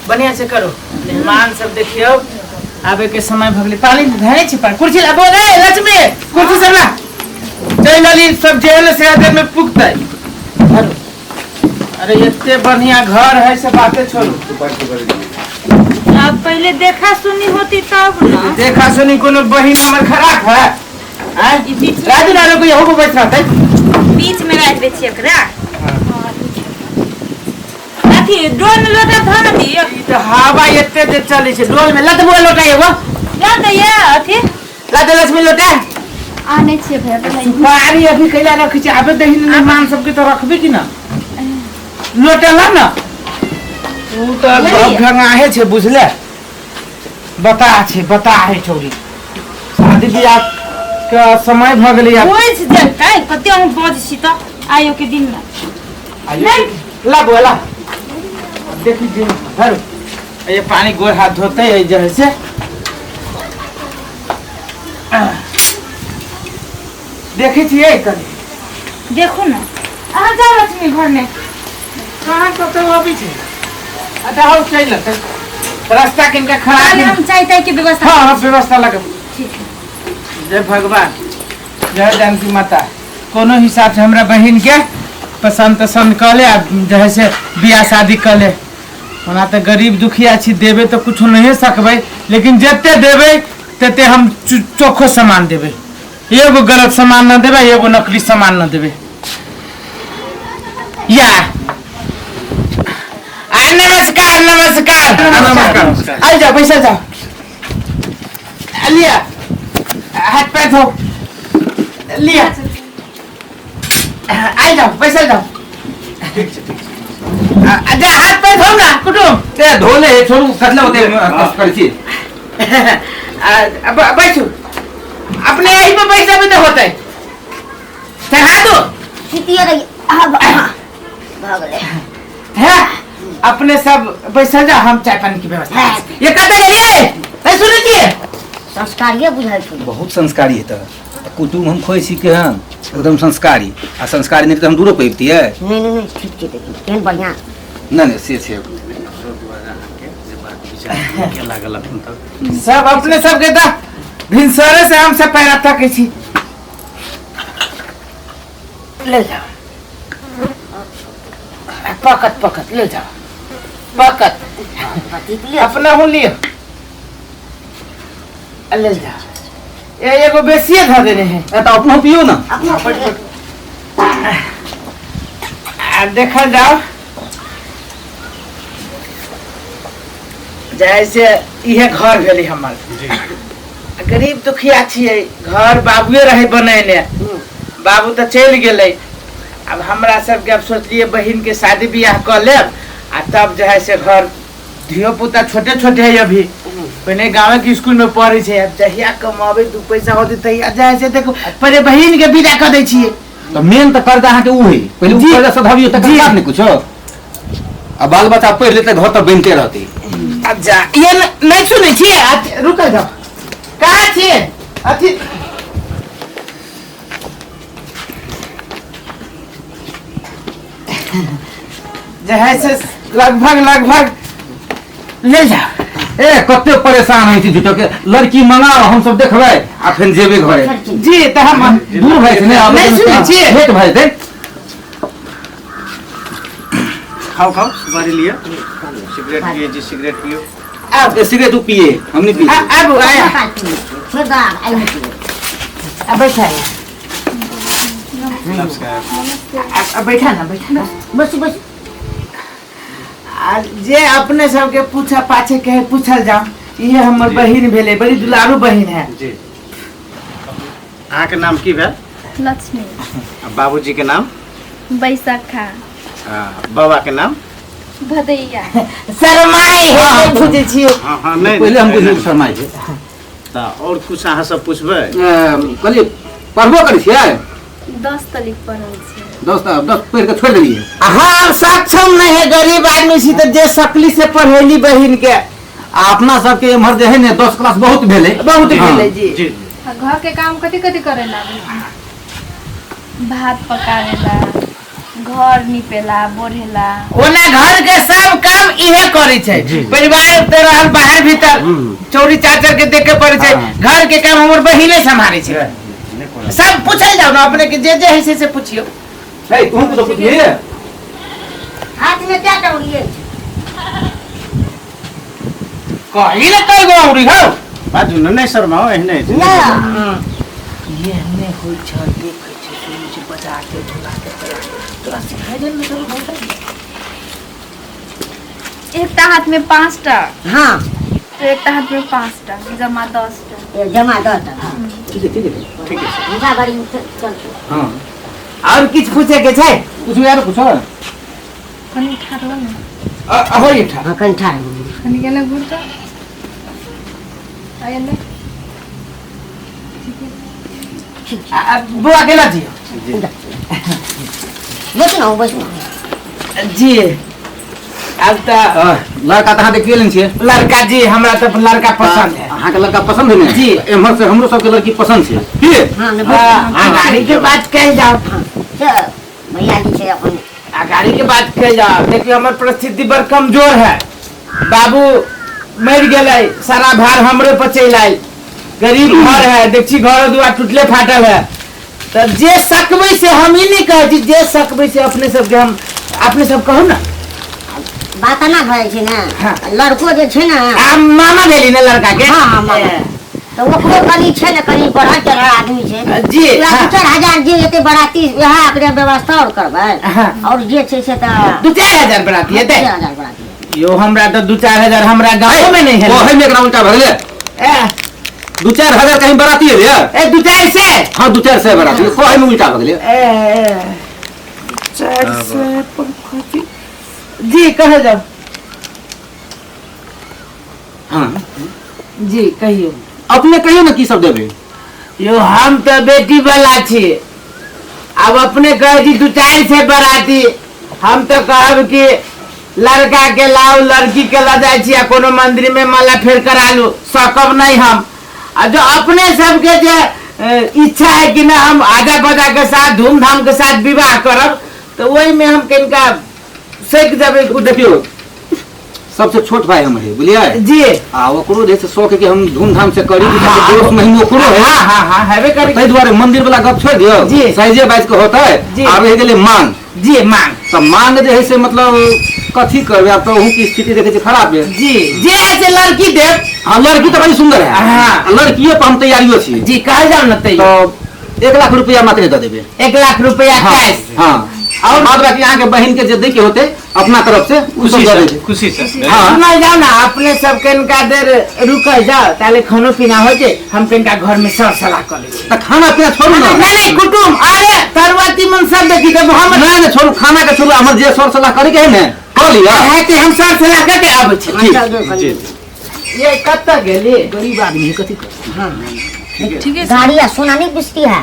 बढ़िया से करो। मेहमान सब देखियौ आबे के समय भऽ गेलै। पानी धरे छी, पानी कुर्सी ला बोल। ए लक्ष्मी, कुर्सी सब ला। चलि अली सब जेल से आदे में पुगतै। धरू। अरे एते बढ़िया घर है से बाते छोड़ू। अब पहले देखा सुनी होती तब ना। देखा सुनी कोनो बहिन हमर खराब है? आँय? ई बीच में- राजू नानू को यहू पर बैठ रहतै। बीच में राख दे छियै एकरा। अथी डोल में लोटा धर दियो। ई तऽ हवा एते जे चलै छै डोल में। लत बुआ लोटा एगो ला दैया अथी। लत लक्ष्मी लोटा। आनै छियै भैया, बनाइए। सुपारी अभी कैला रखै छै? आबे दही मेहमान सबके तऽ रखबे कि ना? लोटा ला ना। तू तऽ बुझलियै? गप घंगाहे छै बुझले। बता छै, बता है छौरी। शादी बियाह के समय भऽ गेलै आब। बुझि जेतै कते हम बज छी तऽ आइयो के दिन में। आइयो ला बुआ ला। देखी दिन धर ये पानी, गोर हाथ धोते है जे है से। देखै छियै कनि। देखू ने, अहाँ जाउ लक्ष्मी घर में। कहाँ कतौ अबै छै? अच्छा हौ, चलि लेतै रास्ता किनका खराब। ताले हम चाय ताय के व्यवस्था। हाँ हाँ, व्यवस्था लगे। ठीक है। जय भगवान, जय जानकी माता। कोनो हिसाब से हमरा बहिन के पसंद तसंद कऽ ले आ जे है से बियाह शादी कऽ ले। ओना तऽ गरीब दुखिया छी, देबै तऽ कुछो नहिए सकबै, लेकिन जते देबै तते हम चोखो सामान देबै। एगो गलत सामान न देबै, एगो नकली सामान न देबै। या आ नमस्कार, नमस्कार। नमस्कार। आ जाओ, बैसा जाओ। आ लिया, हाथ पैर धो लिया। आ जाओ, बैसा जाओ। ठीक छै, ठीक छै। आ आ जा, हाथ पैर धो ना कुटुम। ए धोले हे, छोड़ू, कतला होते कष्ट करै छी। आ, आ, बैठू अपने यही पे बैठ जाबे तऽ होतै। चढ़ा दो। सुतियो रही। आब भऽ गेलै। है अपने सब बैसल जाओ, हम चाय पानी की व्यवस्था करै छी। ये कतऽ गेलियै? ए सुनै छियै? संस्कारिये बुझाइ छै। बहुत संस्कारी है तऽ कुटुम हम खोइ छी केहन एकदम संस्कारी। आ संस्कारी नहि तऽ हम दूरो पबितियै। नहि नहि नहि, ठीक छै। देखियौ केहन बढ़िआँ। नहि नहि, से छै। सब अपने सबके तऽ भिनसरे से हम सब पैरा तकै छी। ले जाओ, पकत पकत ले जाओ, पकत। अपना हूँ लियो, ले जाओ। ए एगो बेसिए धऽ देने है। ए तऽ अपनो पियौ ने। आ देखल जाओ जैसे इहे घर भेलै हमर। गरीब दुखिया छियै, घर बाबुए रहे बनेने, बाबू तऽ चलि गेलै। आब हमरा सबके आब सोचलियै बहिन के शादी बियाह कऽ लेब आ तब जे है से घर। धियो पुता छोटे छोटे है अभी, पहिने गाँवे के स्कूल में पढ़े छै। आब जहिया कमाबै दू पैसा होतै तहिया जे है से देखो पहिले बहिन के विदा कऽ दै छियै। तऽ मेन तऽ कर्जा अहाँके उ है पहिले, उ जी। कर्जा सधाबियौ तकर जी। बाद ने कुछो। आ बाल बच्चा पढ़ि लेतै, घर तऽ बनिते रहतै। अब जा ये नहीं सुनै छियै? रुकल जाओ, कहाँ छियै अथी? जे है से लगभग लगभग ले जाओ। ए कते परेशान होइ छै झूठो के। लड़की मंगाओ, हम सब देखबै आ फेर जेबै घरे। जी, तऽ हम दूर भए छै ने आब। नहि सुनै छियै? भेट भए जेतै। खाओ खाओ, सुपारी लिअ, सिगरेट पिए जी, सिगरेट पियो। आब ए, सिगरेट उ पिए, हम नहीं पिए। आबू आया। छोड़ दो, आइ नहि पियै। आ बैठा। नमस्कार। आ बैठा ना, बैठा ना। बस बस। आ जे अपने सबके पूछा पाछे के है, पूछल जाओ। ये हमर बहिन भेलै, बड़ी दुलारू बहिन है। जी, अहाँके नाम की भेल? लक्ष्मी। आ बाबूजी के नाम? बैसाखा। आ बाबा के नाम? भदैया। शरमाई है, नहीं बुझै छियै। हाँ हाँ, नहीं। पहिले हम बुझलियै शर्माइ छै। तऽ आओर कुछ अहाँ सब पुछबै? ए, कहलियै पढ़बो करै छियै? 10 तलिक पढ़ल छी। 10 10 पढ़ि कऽ छोड़ि देलियै? हाँ, सक्षम नहीं है, गरीब आदमी छी तऽ जे सकली से पढ़ेली बहिन के। आ अपना सबके एम्हर जे है ने 10 क्लास बहुत भेलै। बहुत हाँ। भेलै जी। जी। आ घर के काम कथी कथी करे ला? भात पकावेला, घर निपेला बोढ़ेला। ओना घर के सब काम इहे करै छै। परिवार तो रहल बाहर भीतर चौरी चाचर के देखे पड़ै छै। घर के काम हमर बहिने सम्हारै छै। सब पूछल जाओ ना अपने के, जे जे है से पूछियो। हे तू तो पूछिए। हाथ में क्या दौड़िए कही ने कई गो औरी हो। बाजू ने नहि शर्माओ, एहने छै। ना ये हमने होई छ, देखै छै, सुनै छै, बजा के ढोला के तोरा सिखाइ देल ने तोरा बहुत। एकटा हाथ में 5टा। हाँ तो एकटा हाथ में 5टा जमा 10टा। ए, जमा 10टा। हाँ ठीक है ठीक है ठीक है। हुनका बड़ी चलतै। हां और किछ पूछे के छै? कुछ यार पूछो। कनी ठाढ़ हो ने। हो ठा। हाँ कनि ठाढ़ हो। कनी केना घुर तऽ आयल। बुआ के ला दियो। बैसू ना, बैसू ना। जी अब तो लड़का तऽ अहाँ देखिए लेने छियै। लड़का जी हमरा तऽ लड़का पसंद है। अहाँके लड़का पसंद है ने? जी। एम्हर से हमरो सबके लड़की पसंद छै। की हाँ ने अगाड़ी के बात कह जाओ। से भैया जी छै अपन। अगाड़ी के बात कह जाओ। देखियो हमर परिस्थिति बड़ कमजोर है। बाबू मर गेलै, सारा भार हमरे पर चलि आयल। गरीब घर है, देखी घर दुआर टूटले फाटल है। तऽ जे सकबै से हम ई नहि कहै छी, जे सकबै से अपने सबके हम अपने सब कहू ना। बात एना भऽ जाइ छै ने। हाँ। लड़को जे छै ने, आ मामा भेली ने लड़का के। हाँ हाँ मामा, तऽ ओकरो कनि छै ने, कनि बढ़ल चढ़ल आदमी छै। जी वएह हाँ। 2-4 हजार जे एते बराती वएह ओकरे व्यवस्था और करबै। हाँ। और जे छै से तऽ 2-4 हजार बराती हेतै। 2-4 हजार बराती। यो हमरा तऽ 2-4 हजार हमरा गाँव में नहीं है। ओहे में एकरा उल्टा भऽ गेलै। ए, 2-4 हजार कहीं बराती है? ए 2-4 से। हाँ 2-4 सए बराती कहे में उल्टा भऽ गेलै। ए, 400 पर जी कहे जाओ। हाँ जी कहियो। अपने कहियो ने की सब देबै। यो हम तो बेटी वाला छी। अब अपने कहे छी 2-4 से बराती, हम तो कहब कि लड़का के लाओ लड़की के ल जाइ छी आ कोनो मंदिर में माला फेर करा लू, सकब नहीं हम। आ जो अपने सबके जे इच्छा है कि ना हम आजा बाजा के साथ धूमधाम के साथ विवाह करब, तो वही में हम कनिका सक जबै। देखियो सबसे छोट भाई हम है, बुझलियै? जी। आ ओकरो जे छै शौक है कि हम धूमधाम से करी, दोस्त महीनो ओकरो है। हाँ हाँ हाँ हेबे करी। ताहि दुआरे मंदिर वाला गप छोड़ि दियौ। जी। साइजे बाजि के होतै। जी। आ रहि गेलै मांग। जी मांग। तऽ मांग जे है से मतलब कथी करबै, आब तऽ अहूँ के स्थिति देखै छी खराब है। जी जे है से लड़की देब। हाँ लड़की तऽ बड़ी सुंदर है। हाँ। लड़किए पर हम तैयारियो छी। जी कहल जाओ न तैयो। तऽ 1 लाख रुपया मात्र दऽ देबै। 1 लाख रुपया हाँ, कैश। हाँ और बाद बाकी अहाँके बहिन के जे दै के होतै अपना तरफ से उ सब खुशी दऽ से देबै। खुशी से। हाँ। सुनल जाओ ना अपने सब कनिका देर रुकल जाओ, ताले खानो पीना हो छै, हम कनिका घर में सर सलाह कर लै छी। तऽ खाना पीना छोड़ू ना। नहीं नहीं कुटुम अरे तरुआ तीमन सब देखी देब हम। नहीं नहीं छोड़ू, खाना के छोड़ू, हमर जे सर सलाह करे के है ने कऽ लिअ। है ते हम सर सलाह करके आबै छी। ठीक। चल जो कनि। जी जी। ये कतऽ गेली? गरीब आदमी है कथी करतै? ठीके छै। गाड़ी आ सोना नहीं बिसती है,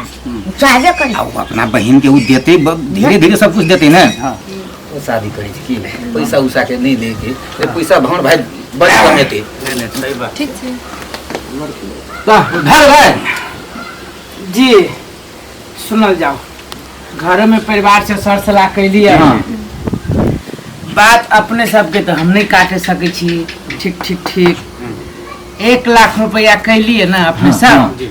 चाहबे करी। आ उ अपना बहिन के उ देते, धीरे धीरे सब कुछ देते ने। ओ शादी करै छै की पैसा उसा के नहीं लेके, पैसा भर भाई बड़ कमेते। नहीं नहीं सही बात। ठीक छै। तऽ भए गेलै। जी सुनल जाओ, घर में परिवार से सर सलाह कैली है। हाँ। बात अपने सबके तो हम नहीं काटे सकै छी। ठीक ठीक ठीक 1 लाख रुपया कैलिए ना अपने हाँ, सब। हाँ। जी।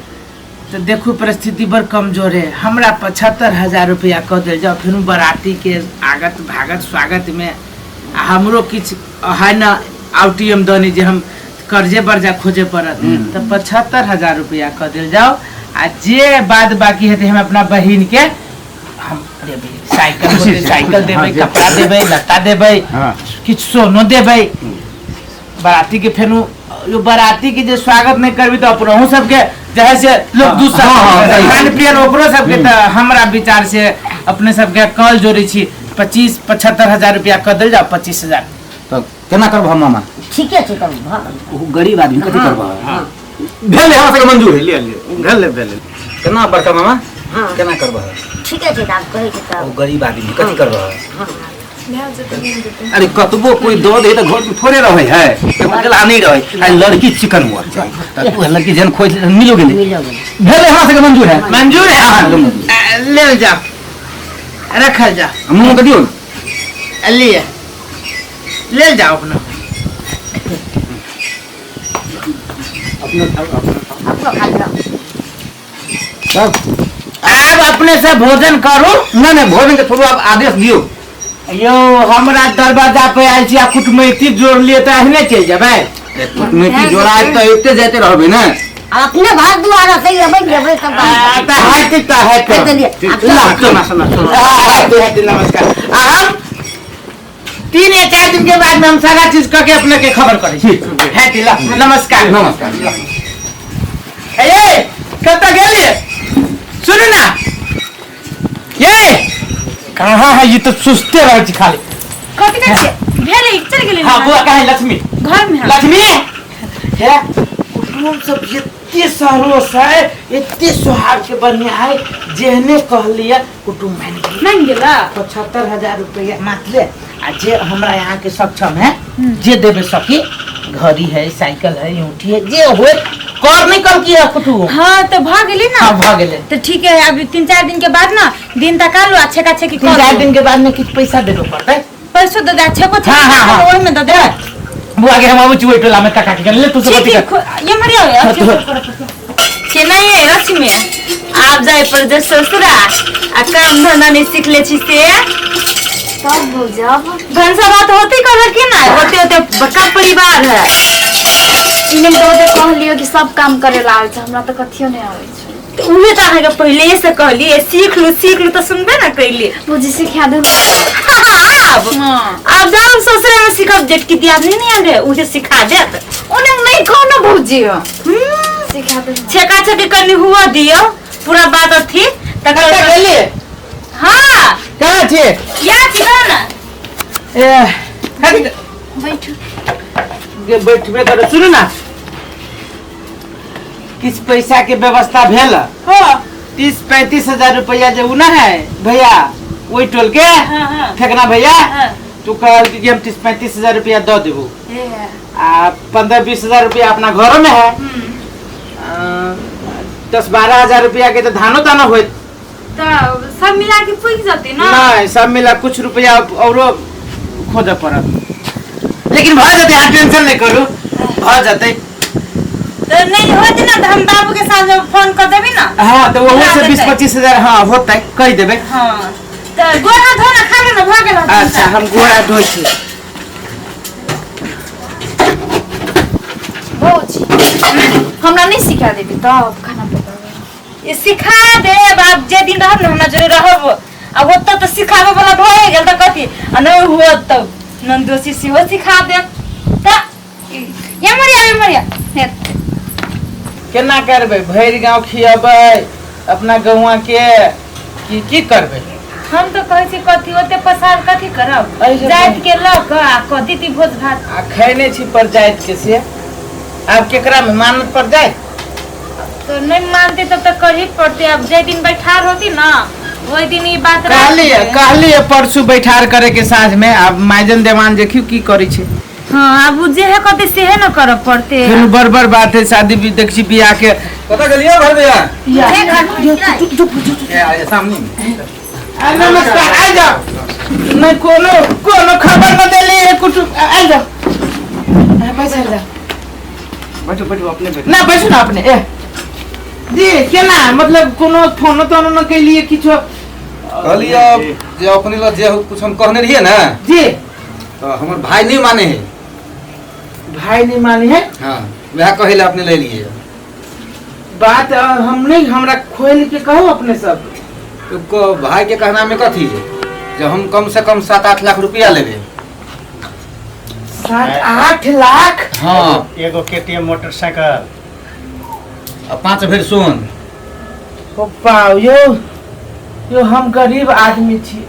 तो देखू परिस्थिति बड़ कमजोर है, हमरा 75,000 रुपया कऽ देल जाओ, फिर बराती के आगत भागत स्वागत में आ हमरो किछु है ना आउटी आमदनी जे हम कर्जे बर्जा खोजे पड़त, तो 75,000 रुपया कऽ देल जाओ आ जे बाद बाकी हेतै हम अपना बहिन के हम देबै, साइकिल होतै, साइकिल देबै, कपड़ा देबै, लत्ता देबै, हाँ। किछु सोनो देबै बराती के। फेनु यो बराती के जे स्वागत नहीं करबी तो अपनहु सबके जे है से लोग दूसरा हाँ, हाँ, सही। खान पियन ओकरो सबके। तऽ हमरा विचार से अपने सबके कल जोड़ै छी 75,000 रुपया कऽ देल जाओ, 25,000। तऽ केना करब हम मामा? ठीके छै तब भऽ गेल। ओ गरीब आदमी कथी करब? भेलै हमरा सबके मंजूर। लिअ लिअ भेलै भेलै। केना बड़का मामा? हाँ। केना करब? ठीके छै तऽ आब कहै छै ओ तऽ गरीब आदमी कथी करब? भए जेतै, मिल जेतै। अरे कतबो कोई दऽ दे तऽ घर में थोड़े रहै है, गेला नहीं रहै। आ लड़की चिकन हुआ चाही, तऽ उहे लड़की जहन खोज मिलो गेलै। मिलो गेलै। भेलै हमरा सबके मंजूर है। मंजूर है। हाँ, मंजूर। लेल जाओ। रखल जा। मुँह के दियौ। लिए ले जाओ अपना। अपनो खाओ, अपनो खाओ। अपनो खा लिअ। तब आब अपने से भोजन करू। नहि नहि, भोजन के छोड़ू, आब आदेश दियौ। यौ हमरा दरवाजा पे आयल छी आ कुटमैती जोड़लियै तऽ एहने चलि जेबै? कुटमैती जोड़ायब तऽ एते जाइते रहबै ने। अपने घर दुआर से अबै जेबै सब। तऽ हेतै तऽ हेतै। चलिए। सुना सुना सुना। हेतै हेतै। नमस्कार। आ हम 3 या 4 दिन के बाद में हम सारा चीज कऽ के अपने के खबर करै छी। हेतै। ल नमस्कार। नमस्कार। ए कतऽ गेलियै? सुनू ना, ये कहाँ है? ये तो सुस्ते रहै छी खाली। कथी कहै छियै? भेलै, चलि गेलै। हाँ बुआ, कहाँ है लक्ष्मी? घर में है। लक्ष्मी हे, कुटुम सब एते सरोस है, एते सोहाग के बढ़िया है, जेहने कहलिए कुटुम मानि गेलै। मानि गेला। 75,000 रुपया मात्र, आ जे हमरा यहाँ के सक्षम है जे देबे सकी, घड़ी है, साइकिल है, औंठी है, जे होए कर नहीं कल की है कुटुम। हाँ तऽ भऽ गेलै ना। हाँ भऽ गेलै। तऽ ठीक है, अभी 3-4 दिन के बाद ना दिन तका लू, अच्छे का अच्छे की 3 4 दिन के बाद में किछु पैसा देबे पड़तै। पैसो दे दे, अच्छे को। हाँ, हाँ, हाँ। ओहिमे दे दे। बुआ के हम आबै छी ओहि टोला में काका के ले तू सब। ठीक है, ये मरिया अच्छे केना ये लक्ष्मी आब जाय पर जे ससुरा आ काम धंधा नहीं सीख ले छी से। तब बुझब। भनसा बात होते कहल कि ना होते होते बड़का परिवार है। इने तो ओते कहलियो कि सब काम करे ला आबै छै, हमरा तऽ कथियो नहि आबै छै। तऽ उहे तऽ अहाँके पहिले से कहलिए सीख लू सीख लू, तऽ सुनबे ना कैली। भौजी सिखा दे। आब हाँ। आब जाओ ससुरा में सीखब, जेटकी दियादनी नहीं आयल रहे उहे सिखा देत। ओने नहीं कहो ना भौजी। सिखा दे। छेका छेकी कनी हुआ दियो पूरा बात अथी तकर। कतऽ गेलियै? हाँ। कहाँ छियै? या छी ना। ए हट। बैठू। गे बैठबे करू। सुनू ना, किछु पैसा के व्यवस्था भेल? हाँ। 30-35 हजार रुपया जे उ ना है भैया ओहि टोल के हाँ हाँ फेकना भैया, हाँ। तू कहल कि हम 30-35 हजार रुपया दऽ देबू। ए, आ 15-20 हजार रुपया अपना घरो में है। 10-12 हजार रुपया के तो धानो तानो होत। तऽ सब मिला के पुगि जेतै ना? नहीं, सब मिला कुछ रुपया औरो खोजऽ पड़त, लेकिन भऽ जेतै। अहाँ टेंशन नहीं करू, भऽ जेतै। तऽ नहीं होते ना तऽ हम बाबू के साथ फोन कर देबी ना। हाँ, तऽ ओहो से बुला 20 देतै। 25 हजार हाँ होतै, कहि देबै। हाँ तऽ गोड़ हाथ धो ना, खा ले ना, भऽ गेल। अच्छा, हम गोड़ हाथ धोइ छी। भौजी हमरा नहीं सिखा देबी तब खाना पकाबै? ई सिखा देब। आब जे दिन रहब ने हमरा जोरे रहब, आ ओतऽ तऽ सिखाबे वाला भए गेल तऽ कथी, आ नहि हुअत तऽ नन्दोसी सेहो सिखा देब। तऽ ये मरिया, ये मरिया हे। केना करबै? भरि गाँव खियबै अपना गौआ के की की करबै? हम तऽ कहै छी कथी ओते पसार कथी करब? एहि जाति के लऽ कऽ आ कऽ दीदी भोज भात। आ खैने छी पर जाइत के से आब केकरा में मानत पर जाइत? तो नहीं मानते तब तऽ करही पड़ते। अब जे दिन बैठार होती ना ओहि दिन ई बात राख कहलिए देबै। कहलिए परसू बैठार करे के साँझ में। आब माइजन देवान देखियो की करै छै। हाँ, आब उ जेहे कहते सेहे न करऽ पड़ते। फेर बड़ बड़ बात है शादी भी देख छी बियाह के। कतऽ गेलियै घर भैया? हे घर में। ए, आ, सामने में। आ, नमस्कार, आ जाओ। नहीं कोनो कोनो खबर न देली है कुछ। आ जाओ, आ, बैठ जाओ। बैठू बैठू, अपने बैठू। ना, बैठू ना अपने। ए जी, केना मतलब कोनो फोनो तोनो न कैलिए किछो? कहलियै जे अपने लग जे कुछ हम कहने रहियै ने, जी। तऽ हमर भाई नहीं माने है। भाई नहीं मानी है? हाँ, वएह कहै लए अपने ले लिए। बात हम नहीं, हमरा खोल के कहो अपने सब। तो भाई के कहना में कथी है जे हम कम से कम 7-8 लाख रुपया लेबे। 7-8 लाख? हाँ। एगो केटीएम मोटरसाइकिल। आ 5 भरि सोन। पप्पा यो, यो हम गरीब आदमी छी,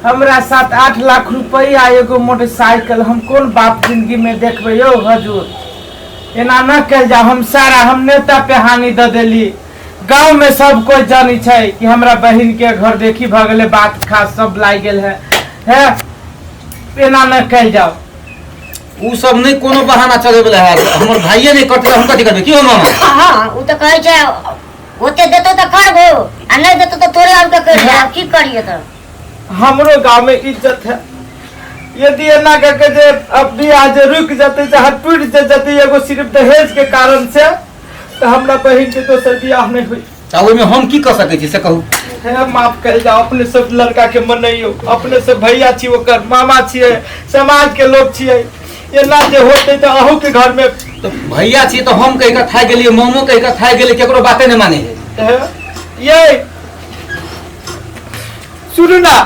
हमरा 7-8 लाख रुपया एगो मोटरसाइकिल हम कोन बाप जिंदगी में देखबै? यौ हजूर, एना न कल जाओ। हम सारा हम नेता पे हानि दऽ देली। गांव में सब कोई जानी छै कि हमरा बहिन के घर देखी भऽ गेलै, बात खास सब लागि गेल है। है एना न कल जाओ। उ सब नहीं कोनो बहाना चले वाला है। हमर भाइये नहीं करते तऽ हम कथी करबै? की हो मामा? हाँ, ओ तऽ कहै छै ओते देतो तऽ करबो आ नहि देतो तऽ तोरे आब के कर। आब की करिए तऽ? हमरो गांव में इज्जत है। यदि एना करके जे अब बियाह जे रुक जते चाहे टूट जे जते एगो सिर्फ दहेज के कारण से, तो हमरा बहिन के दोसर बियाह नहीं हुई। तऽ ओहिमे हम की कऽ सकै छी से कहू। हे माफ कर जाओ, अपने सब लड़का के मनैयो, अपने सब भैया छी, ओकर मामा छियै, समाज के लोग छियै, एना जे होते तऽ अहू के घर में। तऽ भैया छी तऽ हम कहि कऽ थाकि गेलियै, मामो कहि कऽ थाकि गेलियै, केकरो बाते नहि मानै है। हे, ये सुनू ना,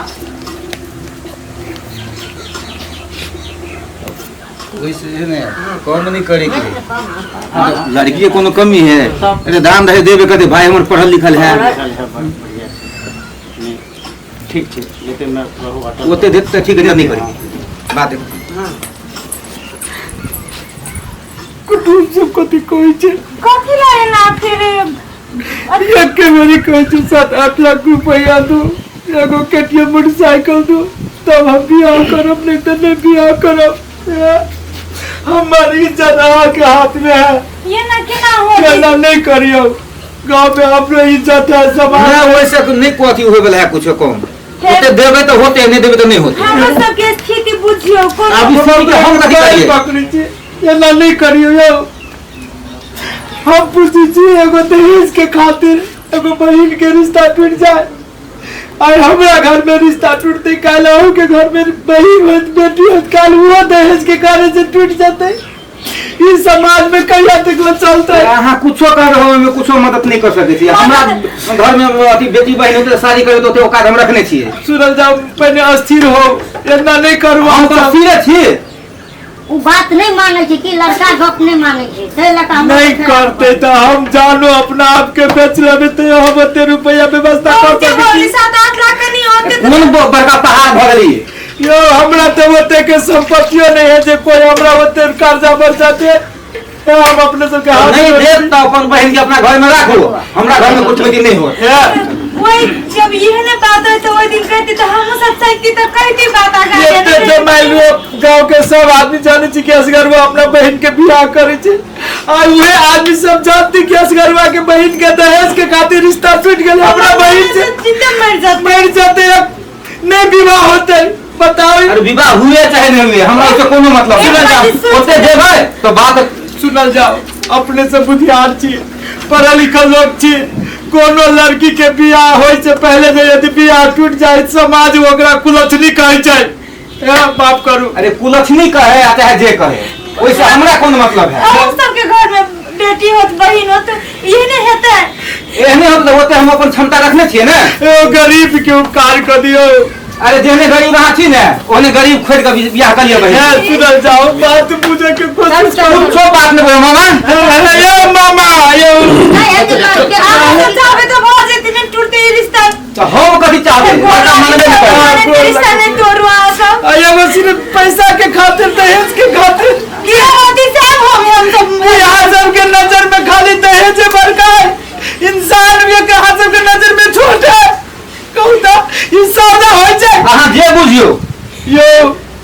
ओहिसे ने कम नहीं करे के है। लड़की के कोनो कमी है? अरे दान दहेज देबे करते, भाई हमर पढ़ल लिखल है। पढ़ल है, बड़ बढ़िया छै। नहीं, ठीक छै, जते में रहू अटल। ओते देत तऽ ठीक है, नहीं करे बात। कुटुम सब कथी कहै छै? कथी ला एना फिर? एके बेरी कहै छै 7-8 लाख रुपया दू, एगो केटीएम मोटरसाइकिल दू, तब हम बियाह करब, नहीं तो नहीं बियाह करब। हमार इज्जत अहाँ के हाथ में है। ये ना केना हो? केना नहीं करियो, गाँव में अपनो इज्जत है, समाज। ना ओहिसे नहीं को अथी होय वाला है कुछो कम। ओते देबै तऽ होते, नहीं देबै तऽ नहीं होते। हमर सबके स्थिति बुझियौ कोनो। आब स्थिति के हम कथी करियै? पकड़ै छी, एना नहीं करियो यौ। हम पूछै छी एगो दहेज के खातिर एगो बहिन के रिश्ता टूट जाए, और हमरा घर में रिश्ता टूटते, काल्हि अहू के घर में बहिन होत, बेटी होत, काल्हि ओहो दहेज के कारण से टूट जेतै। ई समाज में कहिया तक ले चलते? अहाँ कुछो कर रहल, ओहिमे कुछो मदद नहीं कर सकै छी। हमरा घर में अथी बेटी बहिन होतै, शादी करै तऽ ओते औकात हम रखने छियै। सुनल जाओ, पहिने अस्थिर हो, एना नहीं करू। हम तऽ स्थिरे छी। ओ बात नहीं मानै छै कि लड़का गप नहीं मानै छै, ताहि लऽ कऽ हमरा नहीं करते तो हम जानो अपना आप के बेच लेबे, तो हम ओते रुपया व्यवस्था कर सकै छी। 7-8 लाख के नहीं होते। कोन बड़का पहाड़ भऽ गेली यो? हमरा तो ओते के संपत्तियो नहीं है जे कोई हमरा ओते कर्जा बरसा दे। हम अपने सबके हाथ नहीं जोड़ै देत छी। तऽ अपन बहिन के अपना घर में राखू, हमरा घर में कुछ बेटी नहीं होत। हे, वही जब एहने बात है तो वही दिन कहती तो हम सब सकती तो कहती बात आगा। एते जमाइल गांव के सब आदमी जाने छी कि असगरवा अपना बहिन के बियाह करे छै, आ उहे आदमी सब जानती कि असगरवा के बहिन के दहेज के खातिर रिश्ता टूट गेल हमरा बहिन से, जिंदा मर जाते, मर जाते, नहीं विवाह होते, बताओ। अरे विवाह हुए चाहे नहीं हुए, हमरा ओहिसँ कोनो मतलब नहीं। ओते देबै तऽ बात। सुनल जाओ, अपने से बुधियार छी, पढ़ल लिखल लोग छी। कोनो लड़की के बियाह होय से पहले जे यदि बियाह टूट जाए, समाज ओकरा कुलक्षणी कहै छै। ए माफ करू। अरे कुलक्षणी कहे आ चाहे जे कहे, ओहिसँ हमरा कोन मतलब है? हम सबके घर में बेटी होत, बहिन होत, यही नहीं हेतै। एहने होत तऽ ओते हम अपन क्षमता रखने छियै ने। ए गरीब के उपकार कर दियौ। अरे जेहने गरीब अहाँ छी ने, ओहने गरीब खोजि कऽ बियाह कऽ लिअ बहिन। ए सुनल जाओ, बात बुझे के कोशिश करू। कुछो बात नहि बोलो मामा। ए मामा यौ। नहीं हेतै लड़के। अहाँ सब चाहबै तऽ भऽ जेतै, नहि टूटतै ई रिश्ता। तऽ हम कथी चाहबै? लड़का मानबे नहि करै। ई रिश्ता नहि तोड़ू अहाँ सब। आ एगो सिर्फ पैसा के खातिर, दहेज के खातिर की होती सब हम सब यहाँ सबके नजर में खाली दहेज बड़का है, इंसान भी अहाँ सबके नजर में छोट है। कहू तऽ ई सादा होइ छै? अहाँ जे बुझियौ। यो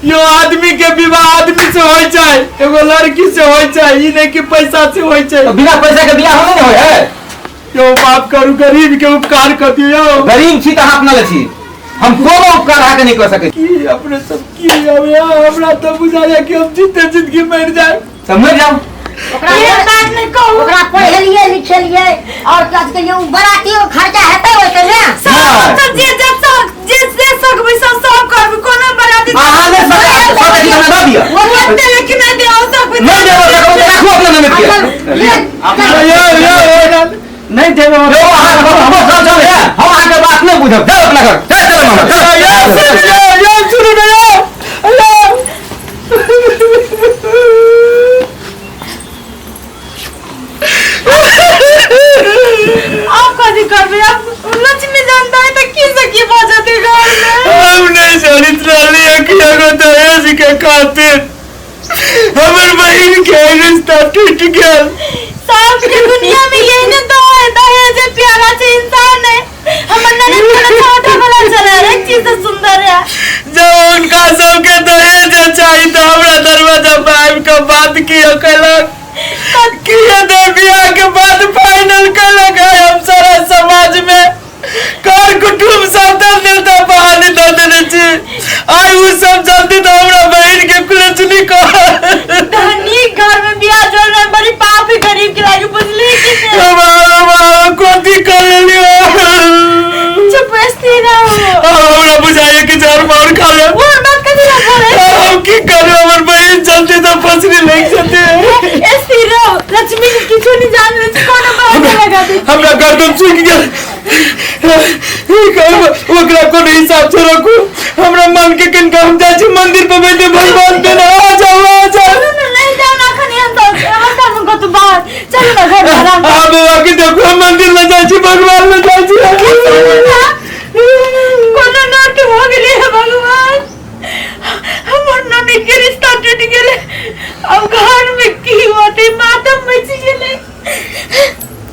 यो आदमी के विवाह आदमी से होइ छै, एगो लड़की से होइ छै, ई नहीं कि पैसा से होइ छै। तऽ बिना पैसा के बियाह नहि ने होइ है। यो माफ करू, गरीब के उपकार कर दियौ यौ। गरीब छी तऽ अहाँ अपना ले छी, हम कोनो उपकार अहाँके नहि कऽ सकै छी। की अपने सब की अब यार, हमरा तऽ बुझाइया कि हम जीते जिंदगी मरि जाए। तऽ मरि जाउ। ओकरा एहन बात नहि कहू। ओकरा पढ़ेलियै लिखेलियै और कथी कहियै, ओ बरातियो के खर्चा हेतै ओहिके ने। सब हम सब जे जे सब जे जे सकबै सब सब करबै, कोनो बराती अहाँ नहि सकै सकै छी तऽ हमरा दऽ दिअ। ओते लेकिन नहि देब सकबै। नहि देबै तऽ राखू अपना ननद के। यो यो यो नहीं देबै। यौ अहाँ हमरो घर चल है, हम अहाँके बात नहि बुझब। जाउ अपना घर, चल चल मामा, चल। यो सुनू यो, यो सुनू ने यो यो। आब कथी करबै? आब लक्ष्मी जानता है तऽ की से की भऽ जेतै घर में। हम नहीं जानैत रहली कि एगो दहेज के खातिर हमर बहिन के रिश्ता टूट गेल। सबके दुनिया में यही ने तो है, दहेज प्यारा छै, इंसान है। हमर ननद के छोटा वाला चला हर एक चीज से सुंदर है। जब उनका सबके दहेज चाही तो हमरा दरवाजा पर आबि कऽ बात कियो केलक, कियो दे बियाह के बाद फाइनल केलक है। हम सारा समाज में कर कुटुम्ब सब दल देवता बहाने दऽ देने छी। आइ उ सब जल्दी तऽ हमरा बहिन के कुलचनी कह। धनी घर में बियाह जोड़ रहे बड़ी पाप है गरीब के लागे, बुझली कि नहीं? बाबा कथी कर लेलियो? चुप ऐसे रहो। हमरा बुझाइए कि जहर मार खा ले। वो बात कथी ना बोले। हम की करू, हमर बहिन जल्दी तऽ फसरी लागि जेतै। ऐसे रहो, लक्ष्मी के किछो नहीं जान रहे, कोनो बहाना लगा दे। हमरा गर्दन सूखि गेल। ओकरा कोनो हिसाब से रखू, हमरा मन के कनिका। हम जाइ छी मंदिर पर बैठे भगवान के। आ जाओ, आ जाओ। नहीं जाओ ना खनी, हम तो अवस्था में कतौ बाहर चलो ना, घर में आराम। आ बौआ के देखू, हम मंदिर में जाइ छी, भगवान में जाइ छी।